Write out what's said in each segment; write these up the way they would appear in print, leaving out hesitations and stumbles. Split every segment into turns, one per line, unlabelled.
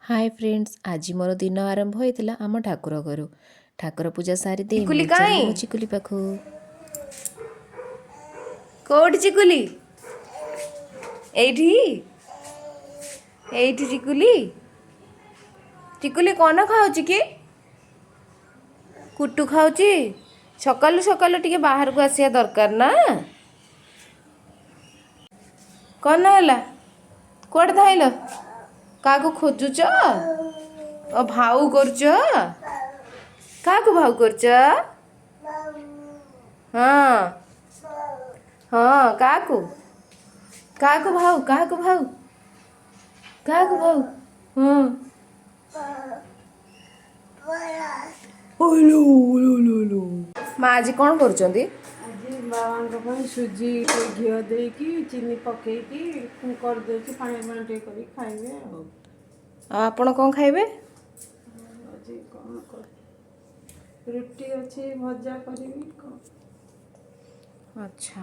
ହାଏ friends, ଆଜି ମୋର ଦିନ ଆରମ୍ଭ ହୋଇଥିଲା ଆମ ଠାକୁର ଘରୁ। ଠାକୁର ପୂଜା ସାରିଦେଇ
ଚିକୁଲି
ମୁଁ
କାଇଁ?
ଚାଲିଲି ମୋ ଚିକୁଲି ପାଖକୁ।
କୋଉଠି ଚିକୁଲି? ଏଇଠି, ଏଇଠି ଚିକୁଲି। ଚିକୁଲି କଣ ଖାଉଛି କି? କୁଟୁ ଖାଉଛି। ସକାଳୁ ସକାଳୁ ଟିକେ ବାହାରକୁ ଆସିବା ଦରକାର ନା? କଣ ହେଲା? କୁଆଡ଼େ ଧାଇଁଲ? କାହାକୁ ଖୋଜୁଛ? ଓ, ଭାଉ କରୁଛ? କାହାକୁ ଭାଉ କରୁଛ? ହଁ, କାହାକୁ କାହାକୁ ଭାଉ? କାହାକୁ ଭାଉ? କାହାକୁ ଭାଉ? ହଁ, ମା ଆଜି କ'ଣ କରୁଛନ୍ତି?
ଆଜି ବାବାଙ୍କ ପାଇଁ ସୁଜି ଟିକେ ଘିଅ ଦେଇକି, ଚିନି ପକେଇକି କରିଦେଉଛି। ପାଣି ପାଣି ଟିକେ କରିକି ଖାଇବେ ଆଉ।
ଆଉ ଆପଣ କ'ଣ ଖାଇବେ?
ଆଜି କ'ଣ ରୁଟି ଅଛି, ଭଜା କରିବି କ'ଣ।
ଆଚ୍ଛା,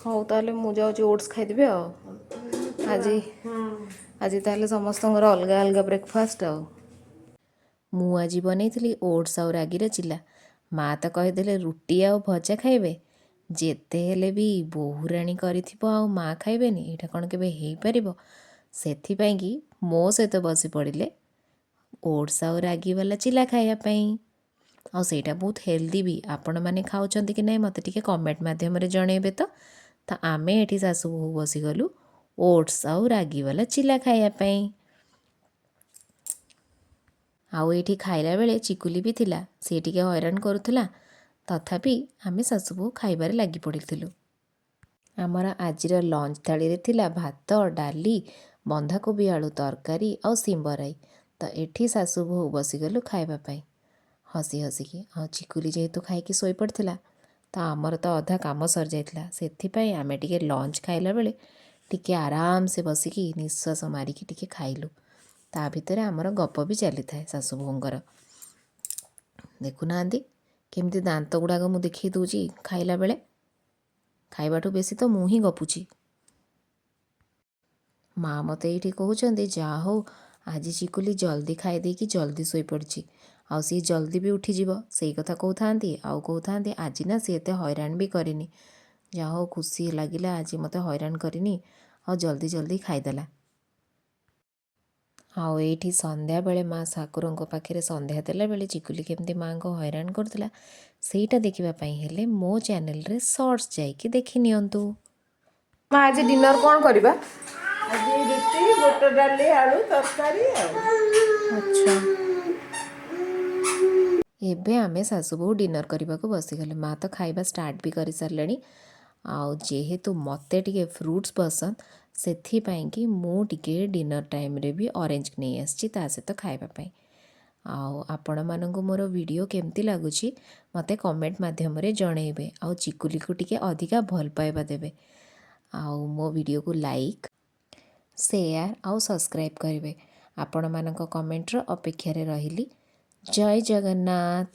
ହଉ ତାହେଲେ ମୁଁ ଯାଉଛି ଓଟ୍ସ ଖାଇଦେବି। ଆଉ ଆଜି ଆଜି ତାହେଲେ ସମସ୍ତଙ୍କର ଅଲଗା ଅଲଗା ବ୍ରେକଫାଷ୍ଟ। ଆଉ
ମୁଁ ଆଜି ବନେଇଥିଲି ଓଟ୍ସ ଆଉ ରାଗିର ଚିଲା। ମା ତ କହିଦେଲେ ରୁଟି ଆଉ ଭଜା ଖାଇବେ। ଯେତେ ହେଲେ ବି ବୋହୂରାଣୀ କରିଥିବ ଆଉ ମା ଖାଇବେନି, ଏଇଟା କ'ଣ କେବେ ହେଇପାରିବ? ସେଥିପାଇଁ କି ମୋ ସହିତ ବସି ପଡ଼ିଲେ ଓଟ୍ସ ଆଉ ରାଗିବାଲା ଚିଲା ଖାଇବା ପାଇଁ। ଆଉ ସେଇଟା ବହୁତ ହେଲ୍ଦି ବି। ଆପଣମାନେ ଖାଉଛନ୍ତି କି ନାହିଁ, ମୋତେ ଟିକେ କମେଣ୍ଟ ମାଧ୍ୟମରେ ଜଣେଇବେ। ତ ଆମେ ଏଠି ଶାଶୁ ବୋହୂ ବସିଗଲୁ ଓଟ୍ସ ଆଉ ରାଗିବାଲା ଚିଲା ଖାଇବା ପାଇଁ। ଆଉ ଏଇଠି ଖାଇଲା ବେଳେ ଚିକୁଲି ବି ଥିଲା। ସିଏ ଟିକେ ହଇରାଣ କରୁଥିଲା, ତଥାପି ଆମେ ଶାଶୁ ବୋହୂ ଖାଇବାରେ ଲାଗି ପଡ଼ିଥିଲୁ। ଆମର ଆଜିର ଲଞ୍ଚ ଥାଳିରେ ଥିଲା ଭାତ, ଡାଲି, ବନ୍ଧାକୋବି ଆଳୁ ତରକାରୀ ଆଉ ଶିମ୍ବରାଇ। ତ ଏଠି ଶାଶୁ ବୋହୂ ବସିଗଲୁ ଖାଇବା ପାଇଁ ହସି ହସିକି। ଆଉ ଚିକୁଲି ଯେହେତୁ ଖାଇକି ଶୋଇପଡ଼ିଥିଲା, ତ ଆମର ତ ଅଧା କାମ ସରିଯାଇଥିଲା। ସେଥିପାଇଁ ଆମେ ଟିକେ ଲଞ୍ଚ ଖାଇଲା ବେଳେ ଟିକେ ଆରାମସେ ବସିକି ନିଶ୍ୱାସ ମାରିକି ଟିକେ ଖାଇଲୁ। ତା ଭିତରେ ଆମର ଗପ ବି ଚାଲିଥାଏ ଶାଶୁ ବୋହୂଙ୍କର। ଦେଖୁନାହାନ୍ତି କେମିତି ଦାନ୍ତ ଗୁଡ଼ାକ ମୁଁ ଦେଖେଇ ଦେଉଛି ଖାଇଲା ବେଳେ। ଖାଇବାଠୁ ବେଶୀ ତ ମୁଁ ହିଁ ଗପୁଛି। ମା ମୋତେ ଏଇଠି କହୁଛନ୍ତି, ଯାହା ହଉ ଆଜି ଚିକୁଲି ଜଲ୍ଦି ଖାଇଦେଇକି ଜଲ୍ଦି ଶୋଇପଡ଼ିଛି ଆଉ ସିଏ ଜଲ୍ଦି ବି ଉଠିଯିବ। ସେଇ କଥା କହୁଥାନ୍ତି। ଆଉ କହୁଥାନ୍ତି, ଆଜି ନା ସିଏ ଏତେ ହଇରାଣ ବି କରିନି। ଯାହା ହଉ ଖୁସି ଲାଗିଲା, ଆଜି ମୋତେ ହଇରାଣ କରିନି ଆଉ ଜଲ୍ଦି ଜଲ୍ଦି ଖାଇଦେଲା। ଆଉ ଏଇଠି ସନ୍ଧ୍ୟାବେଳେ ମା ଠାକୁରଙ୍କ ପାଖରେ ସନ୍ଧ୍ୟା ଦେଲାବେଳେ ଚିକୁଲି କେମିତି ମାଆଙ୍କୁ ହଇରାଣ କରୁଥିଲା, ସେଇଟା ଦେଖିବା ପାଇଁ ହେଲେ ମୋ ଚ୍ୟାନେଲରେ ସର୍ଟସ୍ ଯାଇକି ଦେଖି ନିଅନ୍ତୁ।
ମା, ଆଜି ଡିନର କ'ଣ କରିବା?
ଆଜି ରୁଟି, ବୁଟ ଡାଲି ଆଳୁ ତରକାରୀ ଆଉ।
ଆଚ୍ଛା।
ଏବେ ଆମେ ଶାଶୁ ବୋହୂ ଡିନର୍ କରିବାକୁ ବସିଗଲେ। ମା ତ ଖାଇବା ଷ୍ଟାର୍ଟ ବି କରିସାରିଲେଣି। ଆଉ ଯେହେତୁ ମୋତେ ଟିକେ ଫ୍ରୁଟ୍ସ ପସନ୍ଦ, ସେଥିପାଇଁକି ମୁଁ ଟିକେ ଡିନର୍ ଟାଇମ୍ରେ ବି ଅରେଞ୍ଜ ନେଇ ଆସିଛି ତା ସହିତ ଖାଇବା ପାଇଁ। ଆଉ ଆପଣମାନଙ୍କୁ ମୋର ଭିଡ଼ିଓ କେମିତି ଲାଗୁଛି, ମୋତେ କମେଣ୍ଟ ମାଧ୍ୟମରେ ଜଣେଇବେ। ଆଉ ଚିକୁଲିକୁ ଟିକେ ଅଧିକା ଭଲ ପାଇବା ଦେବେ। ଆଉ ମୋ ଭିଡ଼ିଓକୁ ଲାଇକ୍, ସେୟାର ଆଉ ସବସ୍କ୍ରାଇବ୍ କରିବେ। ଆପଣମାନଙ୍କ କମେଣ୍ଟର ଅପେକ୍ଷାରେ ରହିଲି। ଜୟ ଜଗନ୍ନାଥ।